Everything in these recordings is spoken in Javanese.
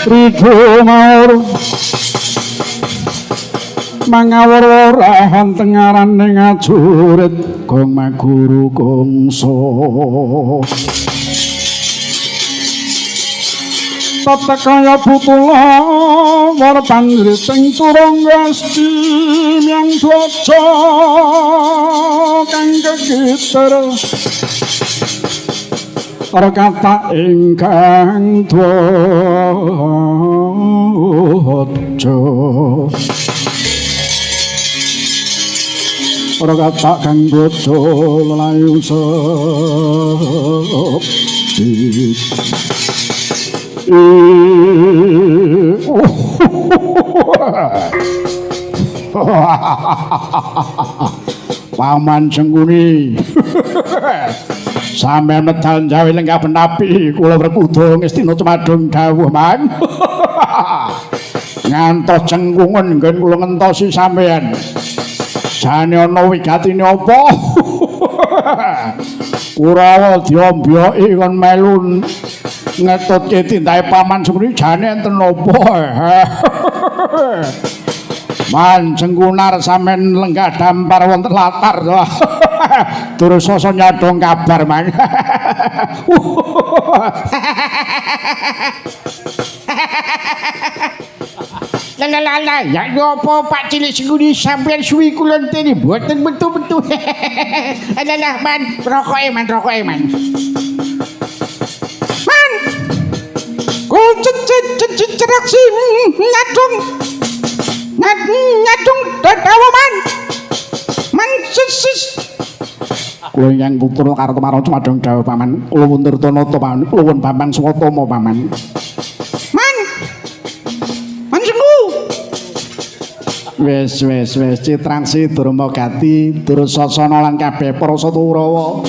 Ridho maur mangawur-wurahan tengarane ngajurit gong maguru kongso tetek kaya putula war panjriting turung gasti myang dwaja kang kekiter ora kata ingkang dwaja ora kata kang dwaja lelayu sepi. Paman Sengkuni sampeyan medal njawi lenggah penapi kula Werkudara Ngastina cumadung dawuh man. Ngantos cengkungan nggen kula ngentosi sampeyan. Jane ana wigatine apa? Kurawa diombyoki kon melu ngetutke tindake Paman Sengkuni jane enten apa? Man Sengkunar sampeyan lenggah dampar wonten latar. Durusasa nyadong kabar man. La la la la, ya napa Pak Cilik Sengkuni sampeyan suwi kula enteni mboten metu-metu. La la man, rokoke man, rokoke man. Man. Ku cerak si nyadong. Nyadong dadawa man. Man sis. Kula ingkang putra Kartomarwa cumadong dawuh paman. Kula Wunturtanata paman. Kula wun Bambang Swatama paman. Man. Man Sengku. Wis wis wis Citrangsi Durmagati Dursasana lan kabeh para Saturawa.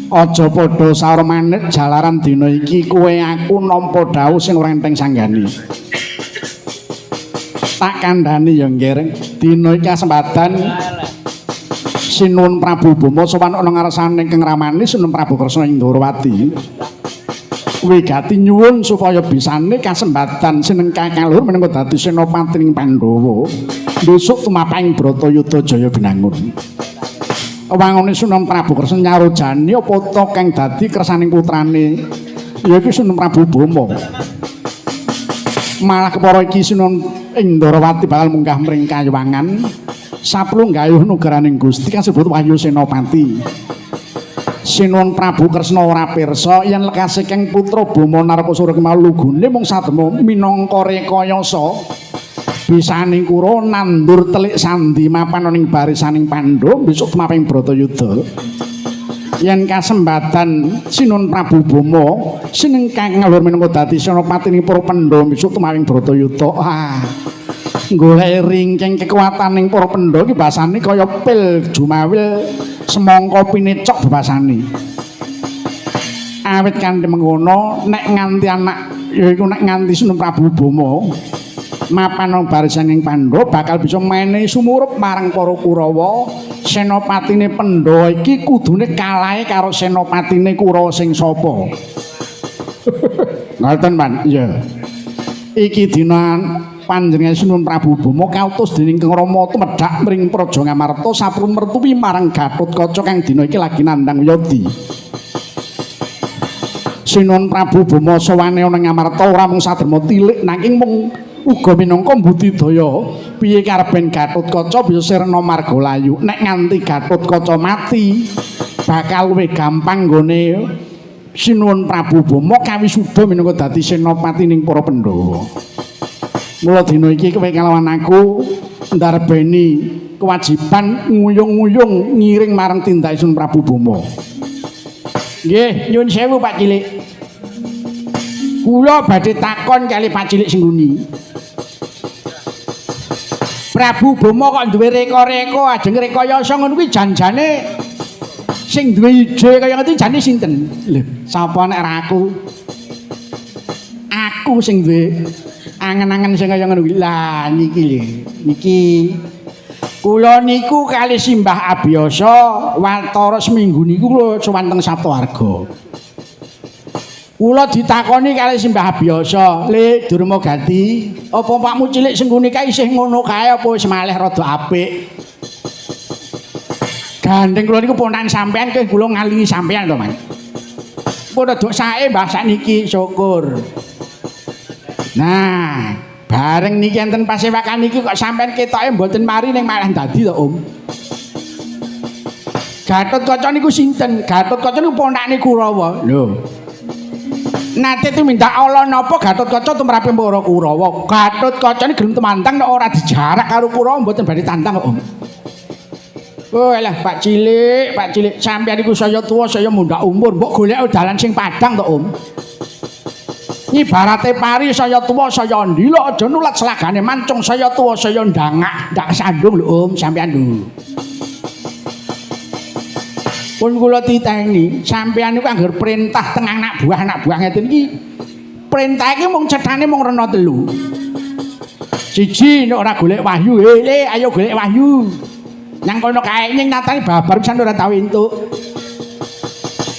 Aja padha saur manik jalaran dina iki kowe aku nampa dawuh sing ora enteng sanggani. Tak kandhani ya Nggir, dina iki kasempatan Sinuwun Prabu Bama sowan ana ngarsane Kang Ramane Sinuwun Prabu Kresna ing Ndorowati. Wigati nyuwun supaya bisane kasempatan sineng kakaluhur minangka dadi senopati ning Pandhawa. Besok tumapaing Bratayuda Jaya Binangun. Wangune Sunan Prabu Kresna nyarojani apa ta kang dadi kersaning putrane yaiku Sunan Prabu Bama. Malah kepara iki Sunan Indrawati bakal munggah mring kayuwangan saplu nggayuh nugaraning Gusti kasebut Wahyu Senopati. Sinuwun Prabu Kresna ora pirsa yen lekase kang putra Bama Narakasura ki mau lugune mung sadema minangka rekayasa bisane Kura nandur telik sandi mapan ning barisaning Pandhawa besok tumaping Bratayuda. Yen kasembatan Sinuwun Prabu Bama sineng kang ngalur minangka dadi senopati ning para Pandhawa besok tumaping Bratayuda. Ah, golek ringking kekuataning para Pandhawa iki basane kaya pil jumawil semangka pinecok bebasane. Awit kanthi mengono nek nganti anak yaiku nek nganti Sinuwun Prabu Bama mapan nang barisaning Pandhawa bakal bisa menehi sumurup marang para Kurawa. Senopatine Pandhawa iki kudune kalahe karo senopatine Kurawa sing sapa? Ngoten, Pan. Iya. Iki dina panjenengan Sinuwun Prabu Bama kautus dening Kang Rama tumedhak mring Praja Ngamarta saprun mertuwi marang Gatotkaca kang dina iki lagi nandhang wiyadi. Sinuwun Prabu Bama sowane ana Ngamarta ora mung saderma tilik nanging mung uga minangka budidaya piye karepen Gatotkaca bisa sirna marga layu. Nek nganti Gatotkaca mati bakal luwih gampang nggone Sinuwun Prabu Bama kawisuda minangka dadi senopati ning para Pandhawa. Mula dina iki kowe kalawan aku ndarbeni kewajiban nguyung-nguyung ngiring marang tindake Sinuwun Prabu Bama. Nggih, nyuwun sewu Pak Cilik. Kula badhe takon kali Pak Cilik Sengkuni. Prabu Bama kok duwe reka-reka ajeng rekayasa ngono kuwi janjane sing duwe ide kaya ngono jane sinten? Lho, sapa nek ora aku? Aku sing duwe angen-angen sing kaya ngono kuwi. Lah niki lho, niki kula niku kali simbah Abiyasa watara seminggu niku kula sowan teng Saptawarga. Kula ditakoni kali Simbah Abiyasa, "Le Durmagati, apa pakmu cilik Sengkuni kae isih ngono kae apa wis malih rada apik?" Gandeng kula niku ponakan sampean keh kula ngalingi sampean to, Mas. Pun rada sae Mbah sakniki, syukur. Nah, bareng niki enten pasewakan niki kok sampean ketoke mboten mari ning malah dadi to, Om. Gatotkaca niku sinten? Gatotkaca niku ponakane Kurawa. Lho. Nate tumindak ala napa Gatotkaca tumrape para Kurawa. Gatotkaca niku gelem tumandang nek ora dijarak karo Kurawa mboten badhe tandang kok, Om. Oh alah Pak Cilik, Pak Cilik, sampeyan iku saya tuwa, saya mundhak umur, mbok golek dalan sing padhang to, Om. Ibarate pari saya tuwa, saya ndilok aja nulat selagane mancung, saya tuwa, saya ndangak, ndak kesandung lho, Om, sampeyan lho. Pun kula titeni, sampeyan niku angger perintah teng anak buah ngeten iki, perintah iki mung cethane mung rena telu. Siji nek ora golek wahyu, le ayo golek wahyu. Nang kono kae ning nyatane babar pisan ora tau entuk.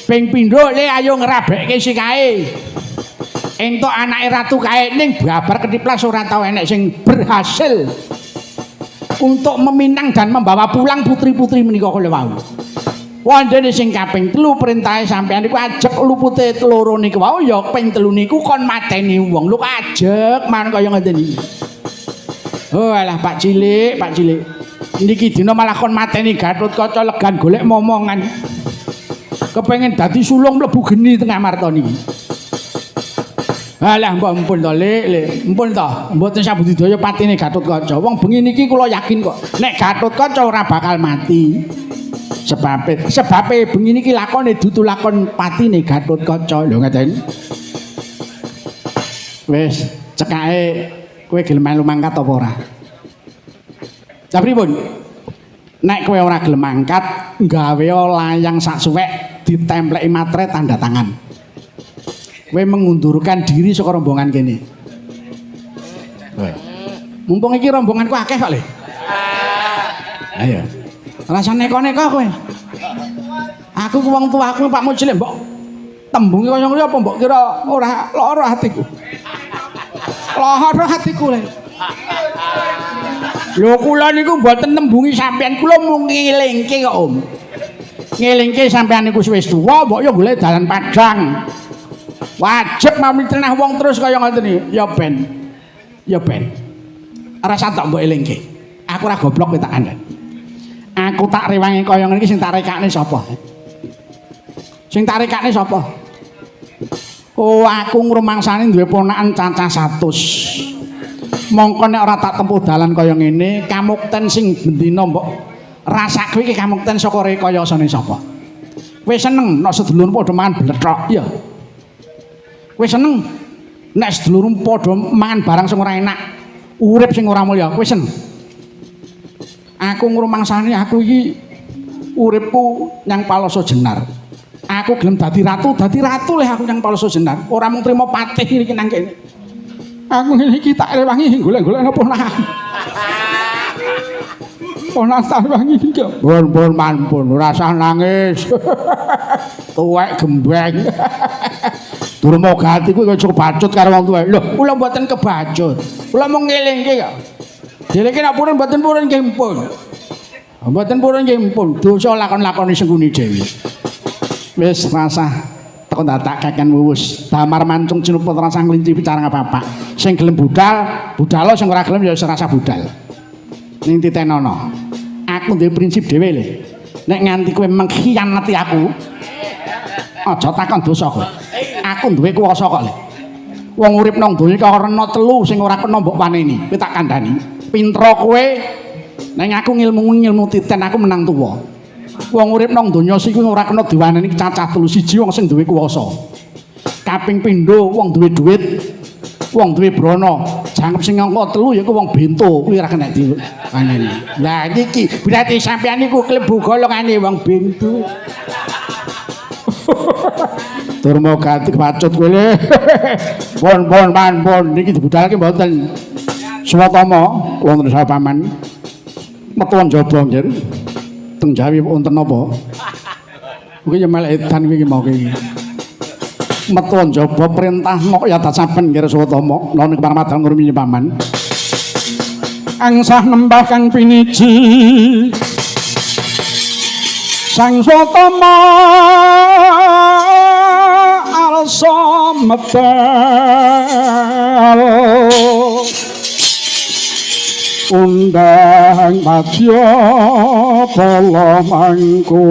Ping pindho le ayo ngrabekke si kae. Entuk anake ratu kae ning babar ketiplas ora tau enek sing berhasil untuk meminang dan membawa pulang putri-putri menika kala wau. Wondene sing kaping telu perintahe sampean niku ajeg lupute loro niku wau ya ping telu niku kon mateni wong. Lho ajeg man kaya ngeten iki. Oh alah Pak Cilik, Pak Cilik. Niki dina malah kon mateni Gatotkaca legan golek momongan. Kepengen dadi sulung mlebu geni tengah marta niki. Alah mbok empun to, Lik, Lik. Empun to. Mboten sabudidaya patine Gatotkaca. Wong bengi niki kula yakin kok nek Gatotkaca ora bakal mati. Sebabe bengi niki lakone dudu lakon patine Gatotkaca. Lho ngeten. Wis, cekake kowe gelem melu mangkat apa ora? Lah pripun? Nek kowe ora gelem mangkat, gawe layang sak suwek ditempleki matre tanda tangan. Kowe mengundurkan diri saka rombongan kene. Mumpung iki rombonganku akeh kok, Le. Ayo. Rasa neko-neko kowe. Aku ku wong tuaku Pakmu cilik mbok tembunge kaya ngono apa mbok kira ora lara atiku. Lara atiku, Le. Lho kula niku mboten nembungi sampean, kula mung ngelingke kok, Om. Ngelingke sampean niku wis tuwa, mbok yo golek dalan padhang. Wajib mamitrenah wong terus kaya ngoten iki. Ya ben. Ya ben. Rasa tak mbok elingke. Aku ora goblok kowe tak kandhani. Aku tak rewangi kaya ngene iki sing tak rekakne sapa? Sing tak rekakne sapa? Oh, aku ngrumangsani duwe ponakan cacah 100. Mongko nek ora tak tempuh dalan kaya ngene, kamukten sing bendina mbok rasake iki kamukten saka rekayasane sapa? Kowe seneng nek sedulur padha mangan blethok, iya. Kowe seneng nek sedulur padha mangan barang sing ora enak, urip sing ora mulya, kowe seneng. Aku ngrumangsani aku iki uripku nyang Paloso Jenar. Aku gelem dadi ratu leh aku nyang Paloso Jenar. Ora mung trimo patih iki nang kene. Aku ngene iki tak rewangi golek-golek napa ponakan. Ponakan tak rewangi iki. Pun pun man pun ora usah nangis. Tuwek gembeng. Durmagati kuwi kaya kebacut karo wong tuwa. Lho, kula mboten kebacut. Kula mung ngelingke kok. Dileke nek purun mboten purun nggih pun. Mboten purun nggih pun. Dosa lakon-lakoni Sengkuni dhewe. Wis rasah teko dadak keken wuwus. Damar mancung cinupet rasah nglinci bicara apa-apa. Sing gelem budal, budalo, sing ora gelem ya wis rasah budal. Ning titenono. Aku duwe prinsip dhewe le. Nek nganti kowe mengkhianati aku, aja takon dosa kowe. Aku duwe kuwasa kok le. Wong urip nang donya kok rena telu sing ora kena mbok waneni. Kowe tak kandhani. Pintra kowe ning aku ngilmu ngilmu titen aku menang tuwa. Wong urip nang donya siki ora kena diwaneni cacah telu, siji wong sing duwe kuwasa. Kaping pindho wong duwe dhuwit, wong duwe brana. Jangkep sing angka telu yaiku wong bento, kuwi ora kena diwaneni. Lah niki berarti sampeyan niku klebu golongane wong bento. Durmagati kebacut kowe le. Pun pun pan pun niki dibudalke mboten. Swatama wonten paman. Metu njaba nggih. Teng Jawi wonten napa? Kuwi ya melek edan kuwi mau iki. Metu njaba perintah nok ya saben nggih Swatama nang parmadang ngurmi paman. Angsah nembah kang piniji. Sang Swatama arsa medal undang madya bala mangku.